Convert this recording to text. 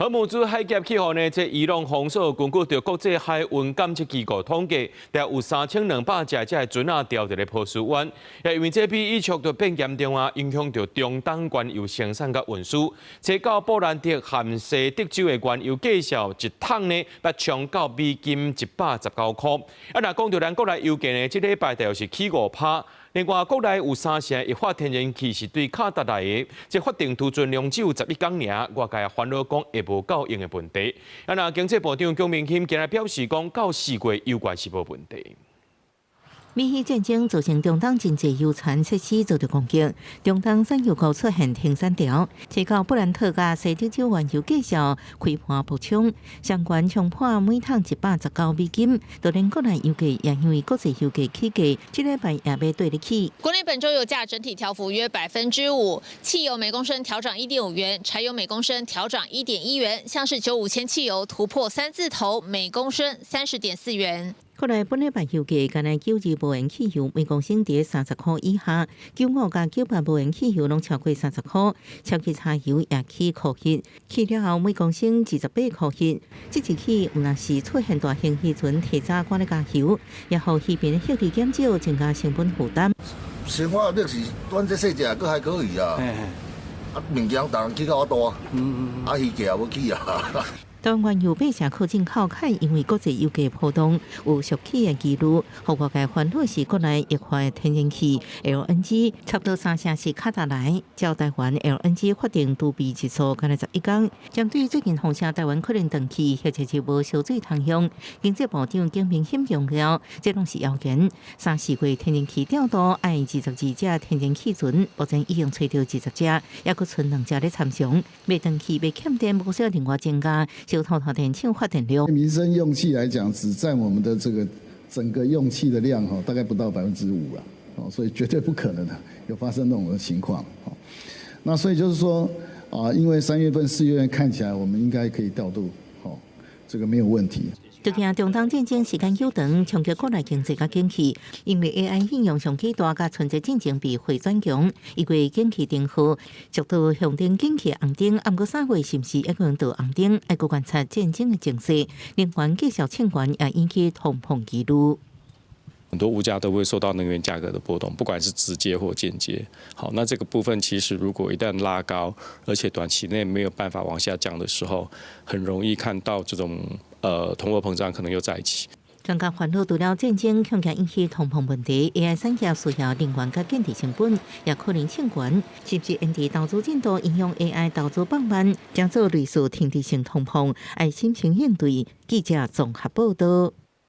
荷姆茲海峽氣候呢？這伊朗封鎖，根據著國際海運監測機構統計，大約有3200隻這個船仔牢佇咧波斯灣。也因為這比以速度變嚴重啊，影響著中東原油生產佮運輸。這到布蘭特和西德州的原油價數一桶呢，欲衝到美金119塊。啊，若講著咱國內油價呢，這禮拜大約是起5趴。另外，國內有三成液化天然氣是對卡達來的，這法定儲存量只有11工爾，外界煩惱講會無夠用的問題。啊，若經濟部長許明鑫今日表示講，到4月油價是無問題。美伊戰爭造成中東真濟油田設施遭著攻擊，中東產油國出現停產潮，提高布蘭特佮西德州原油價數開盤爆衝，上懸衝破每桶119美金，就連國內油價也因為國際油價起價，這禮拜也欲綴咧起。國內本週油價整體調幅約5%，汽油每公升調漲1.5元，柴油每公升調漲1.1元，像是95鉛汽油突破三字頭，每公升30.4元。國內本禮拜油價干焦92無鉛汽油每公升佇30塊以下，95佮98無鉛汽油攏超過30塊，超級柴油也起箍彼，起了後每公升28箍彼。這一起毋但是出現大型漁船提早趕咧加油，也予漁民的獲利減少，增加成本負擔。生活壓力是，阮這細隻閣還可以啊，啊物件當然起較大，啊魚價也無起啊。台灣原油八成靠進口，較因為國際油價波動有續起的疑慮，予外界煩惱是國內液化天然氣 LNG 差不多三成是卡達來，照台灣 LNG 法定儲備日數干焦11工。針對最近風聲台灣可能斷氣，或者是無燒水通用，經濟部長許明鑫強調，這攏是謠言。三四月天然氣調度愛22隻天然氣船，目前已經揣著20隻，猶閣賰兩隻咧參詳。欲斷氣欲欠電，無需要另外增加小透發電廠發電量。民生用氣來講，只佔我們的這個整個用氣的量哈，大概不到5%了，哦，所以絕對不可能的有發生那種的情況。那所以就是說啊，因為3月份、4月份看起來，我們應該可以調度，哦，這個沒有問題。就驚中東戰爭時間久長，衝擊國內經濟佮景氣，因為 AI 應用上巨大，佮春節進前被回轉強，1月景氣燈號，直到向燈景氣紅燈，毋過3月是毋是會閣到紅燈？愛閣觀察戰爭的情勢，能源繼續衝懸也引起通膨疑慮。很多物價都會受到能源價格的波動，不管是直接或間接。好，那這個部分其實如果一旦拉高，而且短期內沒有辦法往下降的時候，很容易看到這種通貨膨脹可能又再起。專家煩惱除了戰爭恐驚引起通膨問題，AI 產業需要能源佮建置成本，也可能衝懸，甚至延遲投資進度，應用 AI 投資放慢，將做類似停滯性通膨，愛審慎應對。記者綜合報道。